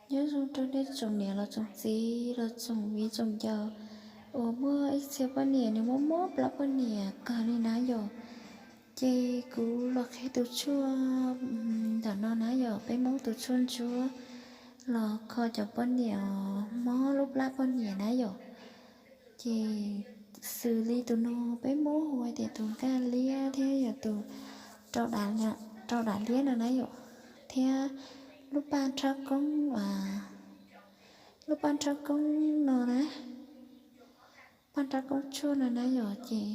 Nyob zoo rau nej tsoom niam los tsoom txiv los tsoom viv tsoom ncaus uas muaj ib txhia poj niam nws mob mob plab poj niam kawg li na yom. Ces kuv los qhia tus tshuaj ntawm no na yom, peb muab tus tshuaj ntsuab los kho cov poj niam mob lub plab poj niam na yom. Ces xws li tus no peb muab hu hais tias tus nkaj liab thiab yog tus rau dav liab no na yom, thiab lub paj rhab koob, lub paj rhab koob no na, paj rhab koob tshuaj no na yom. Ces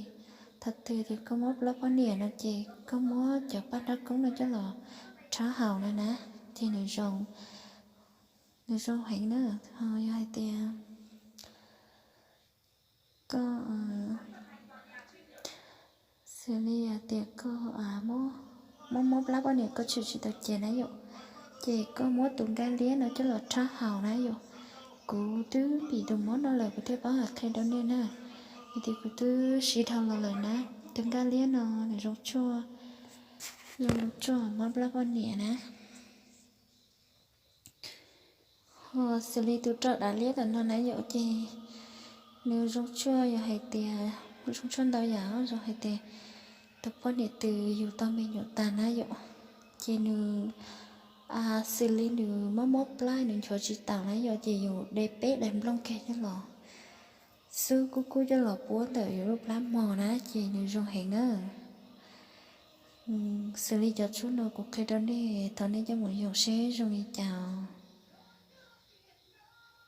thaum twg tias koj mob plab poj niam no ces koj muab cov paj rhab koob no coj los rhab haus no na, ces nws zoo, nws zoo heev na. Ho yog hais tias koj, xws li tias koj mob mob plab poj niam koj tshwm tsis tau ces na yom, ces koj muab tus nkaj liab no coj los rhab haus na yom. Kuv twb pim tus mob no lawm kuv thiaj paub hais qhia rau nej na, vim tias kuv twb siv dhau los lawm na. Tus nkaj liab no nws zoo tshuaj, zoo tshuaj mob plab poj niam na. Ho xws li tus rau dav liab tom no na yom, ces nws zoo tshuaj yog hais tias, zoo tshuaj ntau yam, zoo hais tias tus poj niam twg yug tau me nyuam tag na yom, ces nws xws li nws mob mob plab nws nchuav tsis taus na yom, ces yus de peb daim nplooj kiag coj los xub kub kub coj los puab ntawm yus lub plab mog na, ces nws zoo heev na. Xws li cov tshuaj no kuv qhia rau nej, thov nej coj mus yog seb zoo li cas.